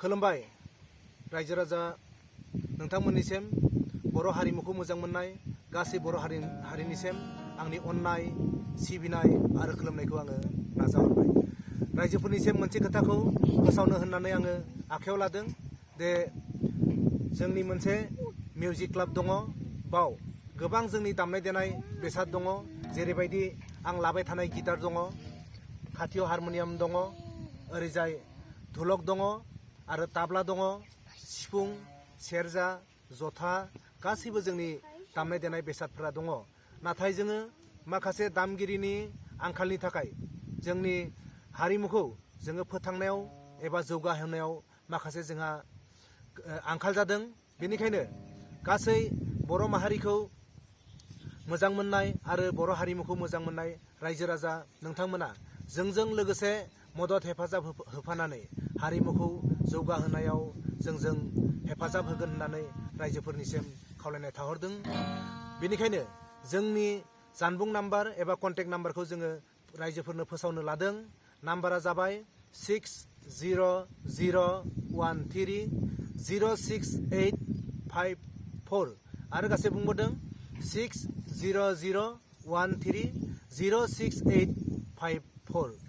खुलुमबाय रायजो राजा नोंथांमोननिसिम बर' हारिमुखौ मोजां मोननाय गासै बर' हारिनिसिम आंनि अननाय सिबिनाय आरो खुलुमनायखौ आङो नाजाहरबाय। रायजोफोरनिसिम मोनसे खोथाखौ फोसावनो होननानै आङो आखायाव लादों दे जोंनि मोनसे मिउजिक क्लाब दङ। बाव गोबां जोंनि दामनाय देनाय बेसाद दङ, जेरैबायदि आं लाबाय थानाय गिटार दङ, खाथियाव हारमोनियाम दङ, ओरैजाय धुलक दङ आरो ताब्ला दङ, सिफुं, सेरजा, जथा गासैबो जोंनि दामनाय देनाय बेसादफोरा दङ। नाथाय जोङो माखासे दामगिरिनि आंखालनि थाखाय जोंनि हारिमुखौ जोङो फोथांनायाव एबा जौगाहोनायाव माखासे जोंहा आंखाल जादों। बेनिखायनो गासै बर' माहारिखौ मोजां मोननाय आरो बर' हारिमुखौ मोजां मोननाय रायजो राजा नोंथांमोना जोंजों लोगोसे मदद हेफाजाब होफानानै हारिमुखौ जौगाहोनायाव जोंजों हेफाजाब होगोन होननानै रायजोफोरनिसिम खावलायनाय थाहरदों। बेनिखायनो जोंनि जानबुं नाम्बार एबा कन्टेक्ट नाम्बारखौ जोङो रायजोफोरनो फोसावनो लादों। नाम्बारा जाबाय 6001306854 आरो गासै बुंबोदों 6001306854